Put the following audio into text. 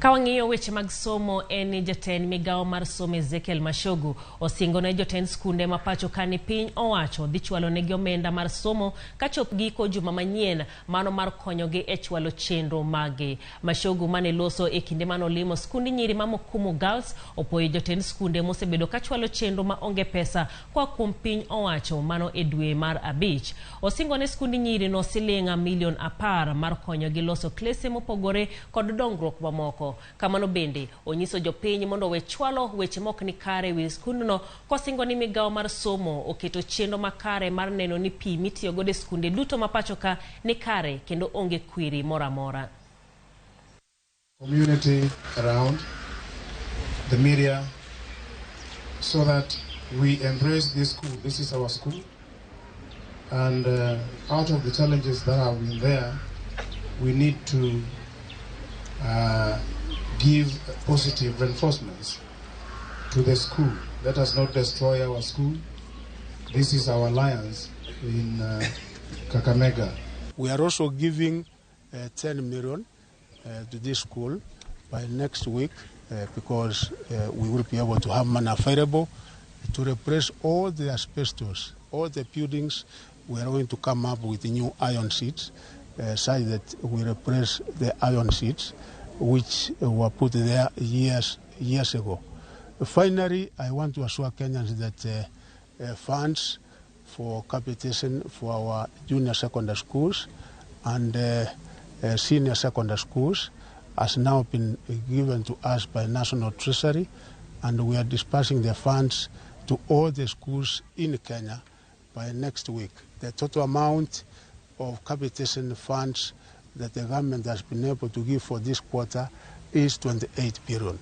Ka wang'iyo weche mag somo en ni jatend migawo mar somo Ezekiel Machogu osingo ne jotend skunde ma pacho ka ni piny owacho dhi chwalo negi omenda mar somo kachop giko juma manyien mano mar konyogi e chwalo chenro maggi. Machogu mane loso e kinde mane olimo skund nyiri ma Mukumu Girls opoyo jotend skunde mosebedo ka chwalo chenro ma onge pesa koa kuom piny owacho mano e dwe mar 5. Osingo ne skund nyiri no siling milion 10 mar konyogi loso klese mopogore kod dongruok mamoko. Kamano bende onyiso jopiny mondo owe chwalo weche mok ni kare ewi skundno kosingo ni migawo mar somo oketo chenro makare mar neno ni pi mitiyo godo e skunde duto ma pacho ka ni kare kendo onge kwiri moro amora. Community around the media so that we embrace this school. This is our school, and out of the challenges that have been there, we need to give positive reinforcements to the school. Let us not destroy our school. This is our alliance in Kakamega. We are also giving 10 million to this school by next week because we will be able to have money available to replace all the asbestos, all the buildings. We are going to come up with new iron sheets, such that we replace the iron sheets which were put there years ago. Finally, I want to assure Kenyans that funds for capitation for our junior secondary schools and senior secondary schools has now been given to us by National Treasury, and we are dispersing the funds to all the schools in Kenya by next week. The total amount of capitation funds that the government has been able to give for this quarter is 28 billion.